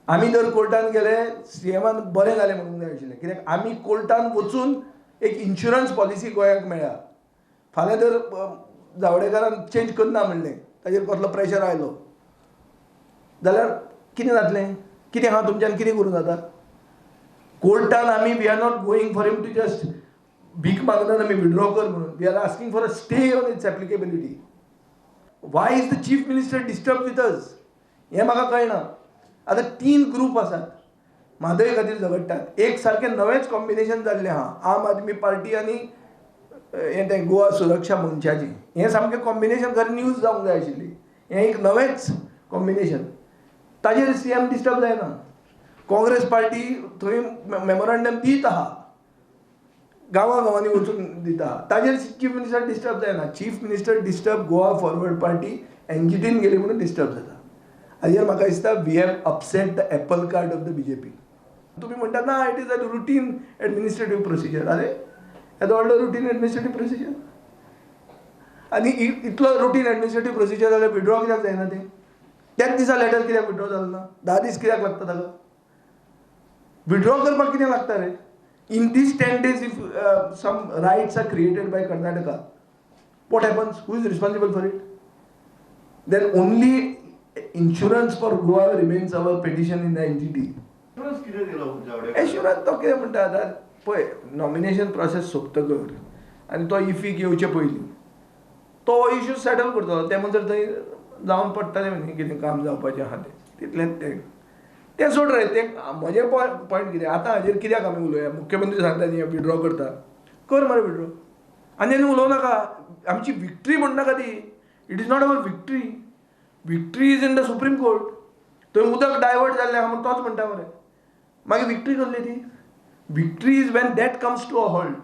आमी जर कोर्टान गेले, सीएमान बरें जालें म्हणूंक जाय आशिल्लें, कित्याक आमी कोर्टान वचून एक इन्शुरन्स पॉलिसी गोंयाक मेळ्ळ्या. फाल्यां जर जावडेकरान चेंज करना म्हणलें, ताजेर कसलो प्रेशर आयलो जाल्यार कितें जातलें? कितें आहा तुमच्यान, कितें करूं जाता? कोर्टान आमी, we are not going for him to just भीक मागनात आमी विड्रॉ कर म्हणून. We are asking for a stay on its applicability. Why is the Chief Minister disturb with us, हें म्हाका कळना. आतां तीन ग्रूप आसात म्हादय खातीर झगडटात. एक सारकें नवेंच कॉम्बिनेशन जाल्लें आहा, आम आदमी पार्टी आनी हें तें गोवा सुरक्षा मंचाचें. हें सामकें कॉम्बिनेशन खरें न्यूज जावंक जाय आशिल्ली. हें एक नवेंच कॉम्बिनेशन, ताजेर सी एम डिस्टर्ब जायना. काँग्रेस पार्टी थंय मेमोरंडम दीत आहा, गांवा गांवांनी वचून दिता, ताजेर चीफ मिनिस्टर डिस्टर्ब जायना. Chief minister disturb Goa forward party एनजीटीन गेली म्हणून डिस्टर्ब जाता. हाजेर म्हाका दिसता we have upset the apple cart of the BJP. तुमी म्हणटात ना, it is a routine administrative procedure. अरे, येदो व्हडलो रुटीन एडमिनिस्ट्रेटीव प्रोसिजर आनी इतलो रुटीन एडमिनिस्ट्रेटीव प्रोसिजर जाल्यार विड्रॉ कित्याक जायना तें? त्याच दिसा लेटर कित्याक विड्रॉ जालें ना? 10 दीस कित्याक लागता ताका विड्रॉ करपाक? कितें लागता रे? In these 10 days if some riots are created by Karnataka, what happens? Who is responsible for it? Then only insurance for Goa remains, our petition in the NGT. Assurance कितें दिलो जावडेकर? एश्युरन्स तो कितें म्हणटा आतां पळय, नॉमिनेशन प्रोसेस सोंपतकर आनी तो इफीक येवचे पयलीं तो इशू सेटल करतलो. ते म्हणसर थंय जावन पडटलें न्ही कितें काम जावपाचें आहा तें, तितलेंच तें. तें सोड रे तें. म्हजें पॉयंट कितें आतां हाजेर कित्याक आमी उलोवया? मुख्यमंत्री सांगता न्ही विड्रॉ करता, कर मरे विड्रॉ आनी आनी उलोवं नाका. आमची विक्ट्री म्हणनाका ती. It is not our victory. Victory is in the Supreme Court. थंय उदक डायवर्ट जाल्लें आहा म्हूण तोच म्हणटा मरे. मागीर विक्ट्री कसली ती? Victory is when that comes to a halt.